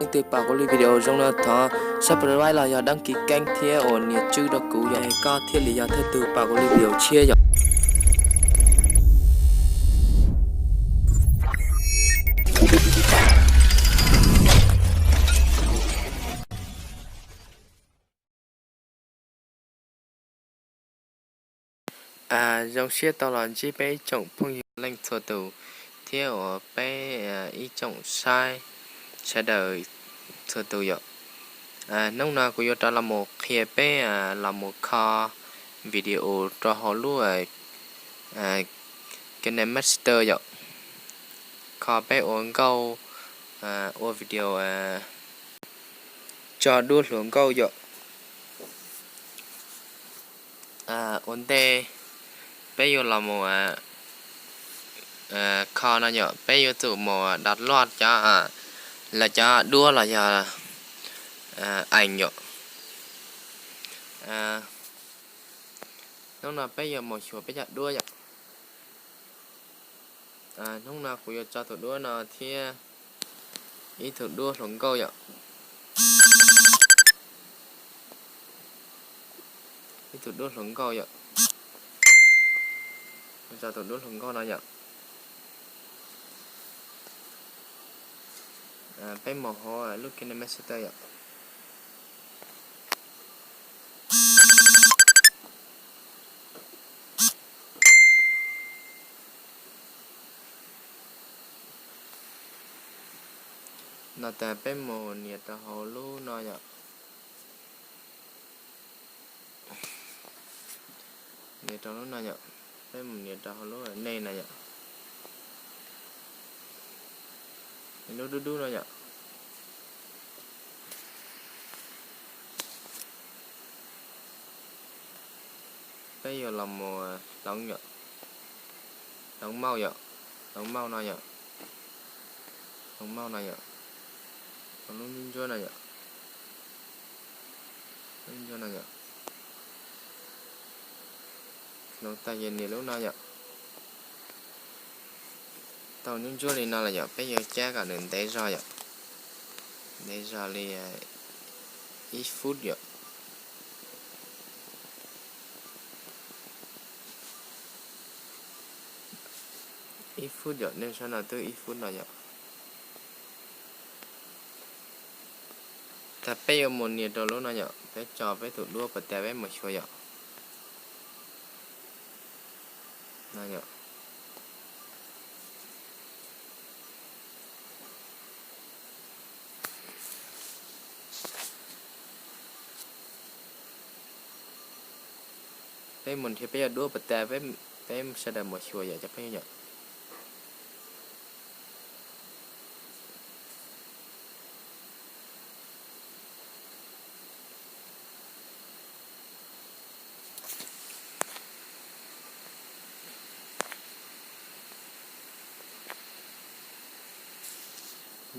Leej twg pom kuv li video zoo no thov subscribe los yog đăng ký kênh thiab ua nias tswb rau kuv yom, koj thiaj li yog thawj tug pom kuv li video tshiab yom. Zoo siab tau los ntsib peb ib tsoom phooj ywg leej txhua tus thiab uas peb ib tsoom saib sawv daws txhua tus yom. Hnub no kuv yuav rov los mus qhia peb los mus kho video rau hauv lub KineMaster yom, kho peb ua nkauj, ua video tso duab hluas nkauj yom. Ua ntej peb yuav los mus kho no yom, peb yuav tsum mus download cov, lawv cov duab los yog ees yom. Hnub no peb yuav mus xyuas peb cov duab yom. Hnub no kuv yuav tso tus duab no thiab ib tug duab hluas nkauj yom. Ib tug duab hluas nkauj yom. Tso tus duab hluas nkauj no yom. Peb mus hauv lub KineMaster yom. No tas peb mus nias rau hauv lub no yom. Nias rau lub no yom, peb mus nias rau hauv lub nej no yom. Lub dub dub no yom. Peb yuav los mus hloov yom, hloov mauj yom, hloov mauj no yom, hloov mauj no yom, hloov lub ntsuab no yom, lub ntsuab no yom. Hloov tag ces nias lub no yom. Tau ntsuab ntsuab li no lawm yom, peb yuav cab kom nws ntev zog yom, ntev zog li ib phút yom. Ib phút yom, nej saib no twb ib phút no yom. Tag peb yuav mus nias rau lub no yom, peb tso peb tus duab pas tas peb mus xyuas yom. Peb mus nrhiav peb cov duab pas tas, peb sawv daws mus xyuas yom cov phooj ywg yom.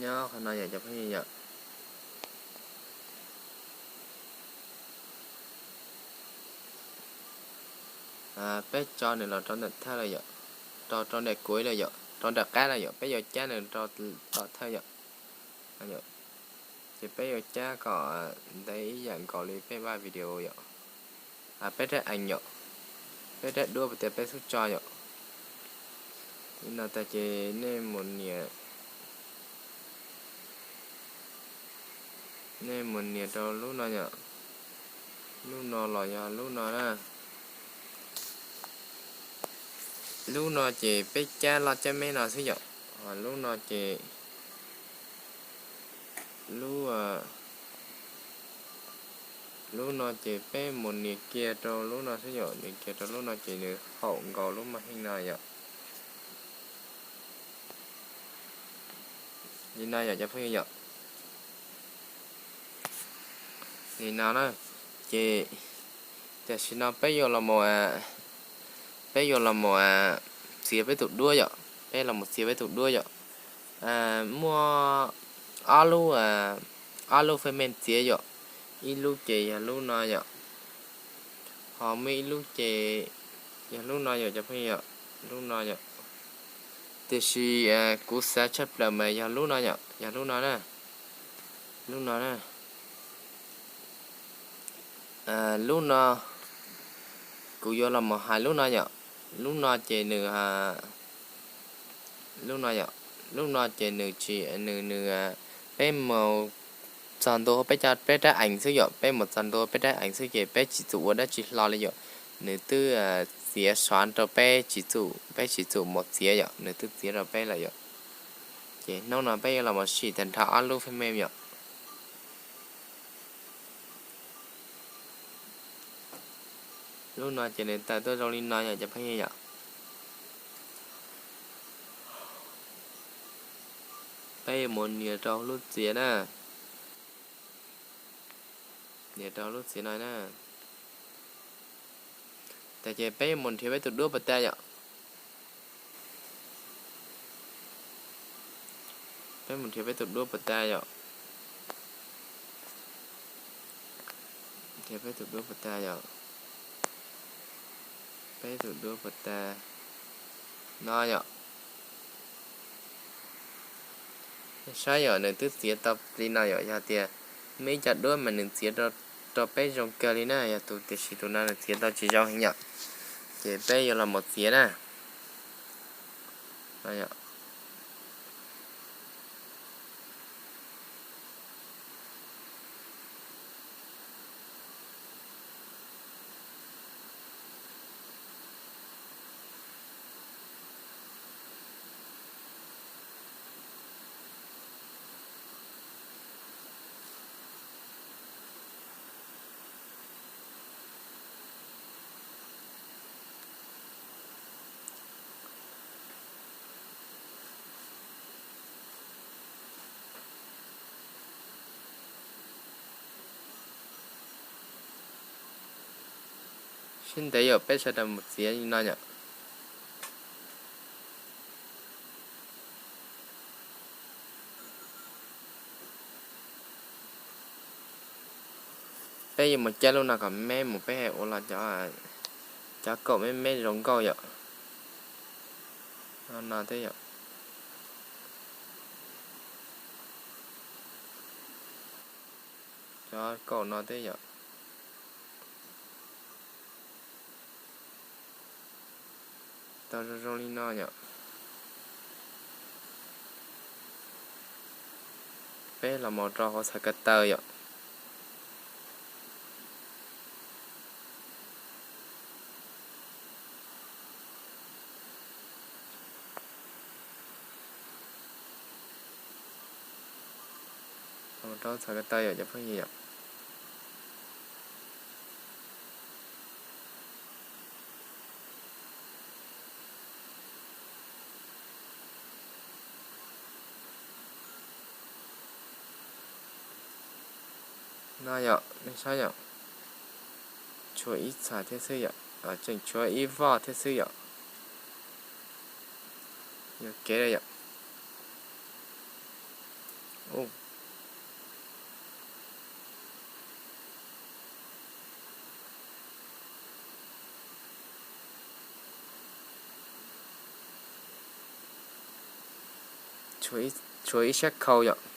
Nyob qhov no yom cov phooj ywg yom. Peb tso nws los rau ntawm thawj lawm yom, rau rau nram kuv lawm yom, rau nram qab lawm yom, peb yuav cab nws rau tom thawj yom. Ces peb yuav cab kom ntev ib yam nkaus li peb vaj video yom. Peb rab ees yom, peb rab duab pas tas peb xub tso yom. Li no tas ces nej mus nias, nej mus nias rau lub no yom, lub no los yog lub no na. Lub no ces peb cab loj cab me no xwb yom, lub no ces lub lub no ces peb mus nias kiag rau lub no xwb yom, nias kiag rau lub no ces nws haum nkaus lub maj heej no yom. Li no yom cov phooj ywg yom. Li no na, ces tam sim no peb yuav los, peb yuav los mus txiav peb tus duab yom, peb los mus txiav peb tus duab yom. Muaj ob lub, ob lub feem mem txiav yom, ib lub ces yog lub no yom, ho muaj ib lub ces yog lub no yom cov phooj ywg yom, lub no yom. Tiam sis kuv xav tshaj plaws mas yog lub no yom, yog lub no na. Lub no, lub no kuv yuav los mus hais lub no yom. Lub no ces nws, lub no yom, lub no ces nws tsis, nws, nws, peb mus txog ntua peb cov, peb rab ees xwb yom, peb mus txog ntua peb rab ees xwb ces peb tsis txhob ua dab tsi hlo li yom. Nws twb txiav xov rau peb tsis txhob, peb tsis txhob mus txiav yom, nws twb txiav rau peb lawm yom. Ces hnub no peb yuav los mus sim tag nrho ob lub fem mem yom. Lub no ces nws tawm tuaj zoo li no yom cov phooj ywg yom. Peb yuav mus nias rau lub txiav na, nias rau lub txiav no na. Tas ces peb yuav mus nrhiav peb tus duab pas tas yom. Peb mus nrhiav peb tus duab pas tas yom. Nrhiav peb tus duab pas tas yom. Peb tus duab pas tas no yom. Saib yom, nws twb txiav tau li no yom. Yog tias muaj ib co duab mas nws txiav rau peb zoo kawg li na, yog tus, tiam sis tus no nws txiav tau tsis zoo heev yom. Ces peb yuav los mus txiav na. Sib ntev yom, peb sawv daws mus txiav li no yom. Peb yuav mus caij lub no kom me mus, peb ua los cov, cov kaum me me zoo nkauj yom. No thiab yom. Cov kaum no thiab yom. Tau zoo zoo li no yom. Peb los mus rau hauv txhais ko taw yom. Rau txhais ko taw yom cov phooj ywg yom. No yom, nej saib yom, tshuav ib txhais thiab xwb yom, tseem tshuav ib voj thiab xwb yom. Yuam kev yom. Tshuav ib sab khau yom.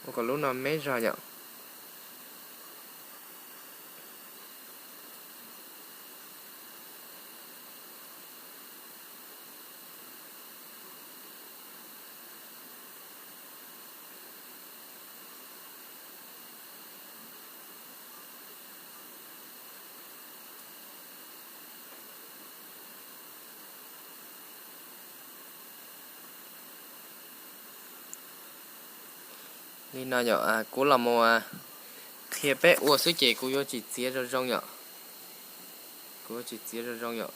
Ua kom lub no me zog yom. Li no yom, kuv los mus qhia peb ua xwb ces kuv yuav tsis txiav zoo zoo yom. Kuv yuav tsis txiav zoo zoo yom.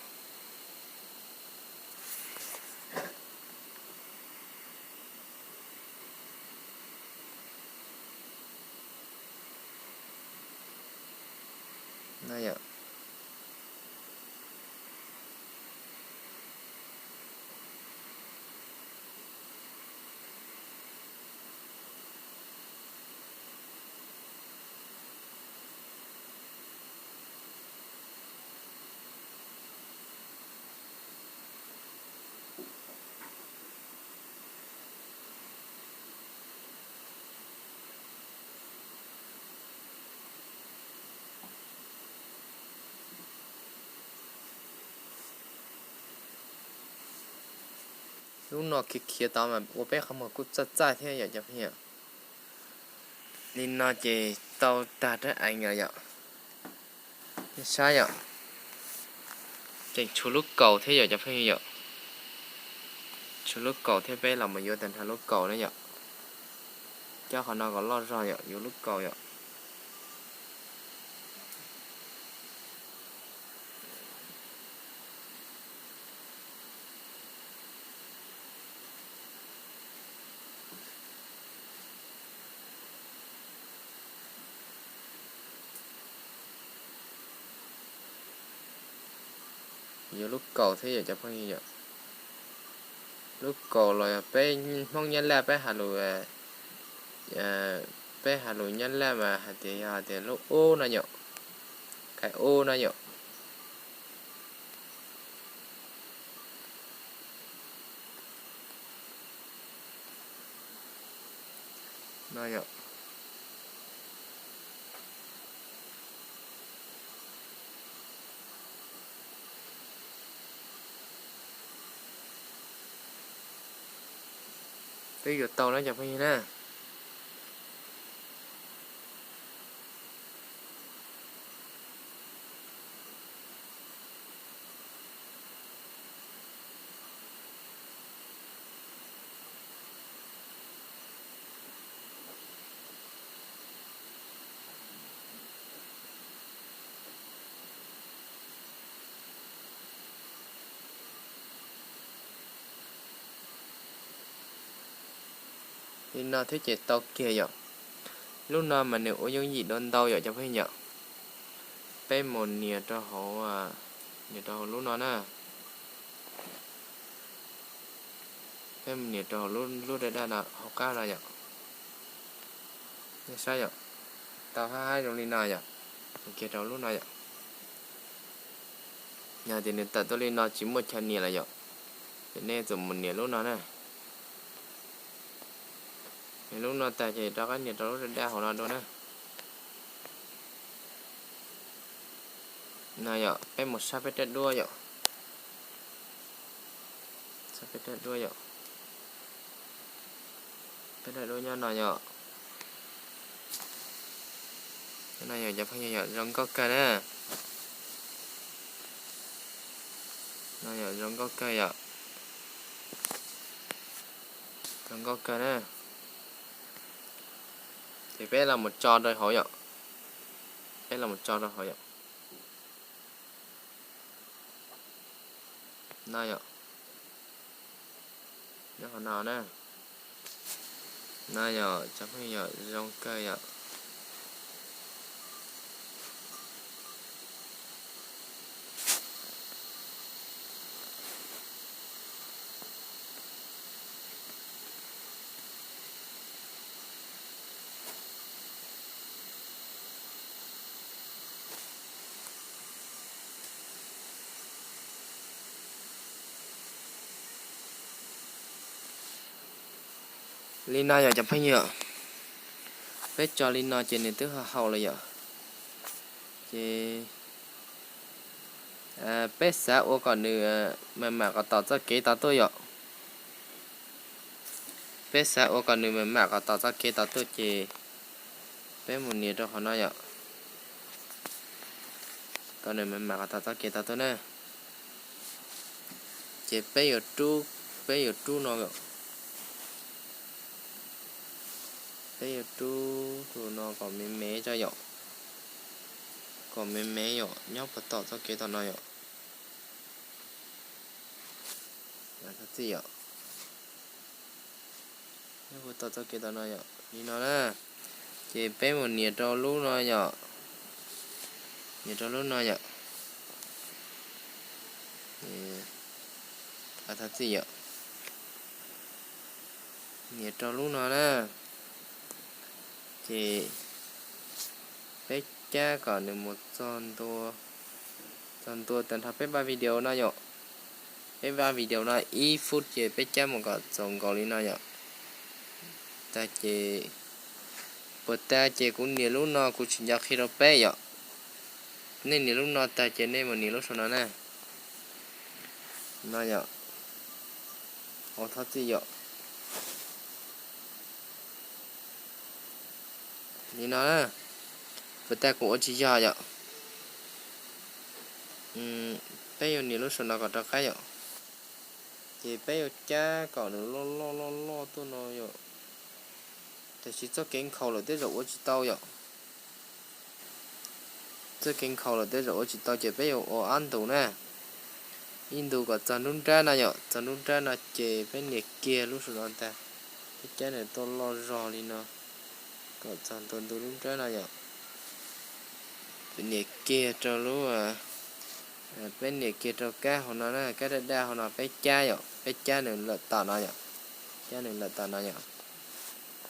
Lub no khiav khiav tod mas ua peb qhov muag kuj txaij txaij thiab yom cov phooj ywg. Li no ces tau tag rab eev lawm yom. Nej saib yom, tseem tshuav lub kaus thiab yom cov phooj ywg yom. Tshuav lub kaus thiab, peb los mus yuav tag nrho lub kaus na yom. Coj qhov no kom loj zog yom, yuav lub kaus yom. Yuav lub kaus thiab yom cov phooj ywg yom. Lub kaus los yog peb Hmoob Nyab Laj peb has lus, peb has lus Nyab Laj mas hais tias yog tias lub ub no yom, kais ub no yom. No yom. Twb yuav tau na cov phooj ywg na. Li no thiab ces tau kiag yom. Lub no mas nws ua yooj yim dua ntau yom cov phooj ywg yom. Peb mus nias rau hauv, nias rau hauv lub no na. Peb mus nias rau hauv lub daj daj no hauv qab no yom. Nej saib yom, tau hab hab zoo li no yom. Mus kiag rau lub no yom. Yog tias nws tawm tuaj li no tsis muaj chaw nias lawm yom, ces nej txawm mus nias lub no na. Nias lub no tag ces rov qab nias rau lub daj daj hauv no dua na. No yom, peb mus saib peb rab duab yom. Saib peb rab duab yom. Peb rab duab nyob no yom. Nyob no yom cov phooj ywg yom, zoo nkauj kawg na. No yom, zoo nkauj kawg yom. Zoo nkauj kawg na. Ces peb los mus tso rau hauv yom. Peb los mus tso rau hauv yom. No yom. Nyob qhov no na. No yom cov phooj ywg, zoo kawg yom. Li no yom cov phooj ywg, peb tso li no ces nws twb ho haum lawm yom. Ces peb xav ua kom nws mam mam qhov tom txoj kev tod tuaj yom. Peb xav ua kom nws mam mam qhov tom txoj kev tod tuaj ces peb mus nias rau qhov no yom. Kom nws mam mam qhov tom txoj kev tod tuaj na. Ces peb yuav rub, peb yuav rub no, peb yuav rub tus no kom me me tso yom. Kom me me yom, nyob puag tom txoj kev tom no yom. Txij yom. Nyob puag tom txoj kev tom no yom, li no na. Ces peb mus nias rau lub no yom. Nias rau lub no yom. Thov txim yom. Nias rau lub no na. Ces peb cab kom nws mus txog ntua, txog ntua tag nrho peb pab video no yom. Peb pab video no ib phút ces peb cab mus kom txaus nkaus li no yom. Tag ces, puas tag ces kuv nias lub no kuv tsis nco qhia rau peb yom. Nej nias lub no tag ces nej mus nias lub saum no na. No yom. Thov txim yom. Li no na, puas tas kuv ua tsis yog yom. Peb yuav nias lub saum no kom rov qab yom. Ces peb yuav cab kom nws loj loj loj loj tuaj no yom. Tiam sis txoj kev nkhaus lawm tej zaum ua tsis tau yom. Txoj kev nkhaus lawm tej zaum ua tsis tau ces peb yuav ua ob ntu na. Ib ntu kom txog nruab nrab no yom, txog nruab nrab no ces peb nias kiag lub saum no ntag. Peb cab nws tuaj loj zog li no, kom txog ntua ntu lub nrab no yom. Peb nias kiag rau lub, peb nias kiag rau kab hauv no na, kab daj daj hauv no peb cab yom, peb cab nws lawm tom no yom. Cab nws lawm tom no yom.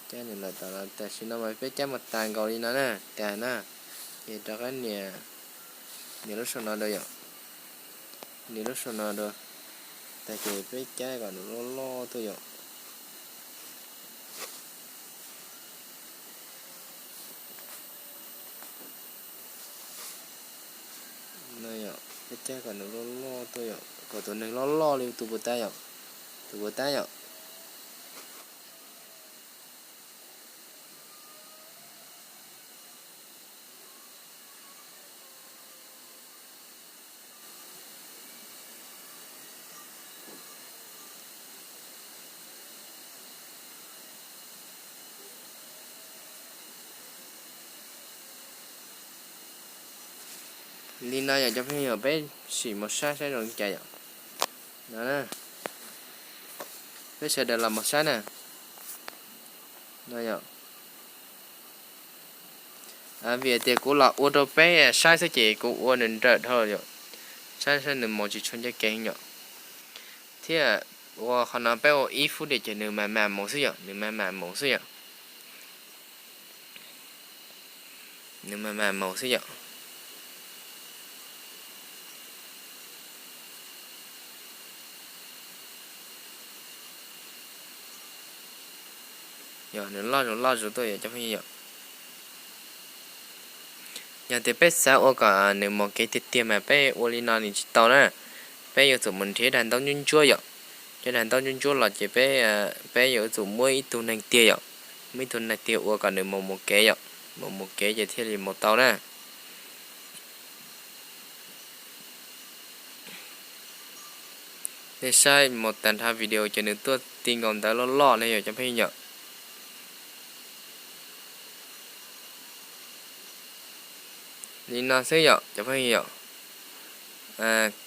Cab nws lawm tom no, tam sim no mas peb cab mus tas nkaus li no na, tas na. Ces rov qab nias, nias lub saum no dua yom. Nias lub saum no dua, tas ces peb cab kom nws loj loj tuaj yom. No yom, peb cab kom nws loj loj tuaj yom, kom tus neeg loj loj li tus puas tas yom. Tus puas tas yom. Li no yom cov phooj ywg, peb sim mus saib saib zoo li cas yom. No, peb sawv daws los mus saib na. No yom. Vim tias kuv los ua rau peb saib xwb ces kuv ua nws nrawm dhau yom. Saib saib nws mus tsis tshua ncaj kev yom. Thiab ua qhov no peb ua ib phút diam ces nws mam mam mus xwb yom, nws mam mam mus xwb yom. Nws mam mam mus xwb yom. Yog nws loj zus loj zus tuaj yom cov phooj ywg yom. Yog tias peb xav ua kom nws mus kev tiag tiag mas peb ua li no nws tsis tau na. Peb yuav tsum mus nrhiav daim ntaub ntsuab ntsuab yom. Cov daim ntaub ntsuab ntsuab los ces peb, peb yuav tsum muab ib tug neeg tiag yom. Muab ib tug neeg tiag ua kom nws mus mus kev yom. Mus mus kev ces thiaj li mus tau na. Nej saib mus tag nrho video ces nws tuaj ti nkaus ntawv loj loj ne yom cov phooj ywg yom. Li no xwb yom cov phooj ywg yom.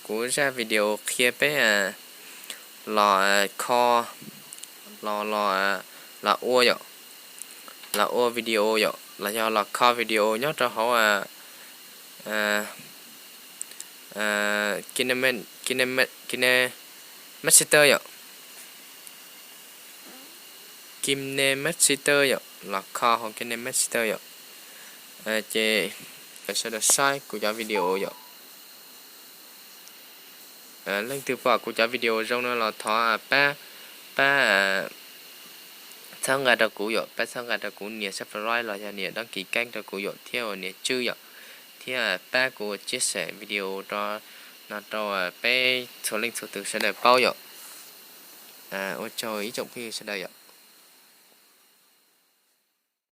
Kuv zaj video qhia peb los kho, los, los ua yom, los ua video yom, los yog los kho video nyob rau hauv KineMaster yom. KineMaster yom, los kho hauv KineMaster yom. Ces kom sawv daws saib kuv cov video yom. Leej twg pom kuv cov video zoo no los thov pab, pab txhawb nqa rau kuv yom, pab txhawb nqa rau kuv nias subscribe los yog nias đăng ký kênh rau kuv yom, thiab nias tswb yom, thiab pab kuv chia sẻ video rau, no rau peb txhua leej txhua tus sawv daws paub yom. Ua tsaug ib tsoom phooj ywg sawv daws yom.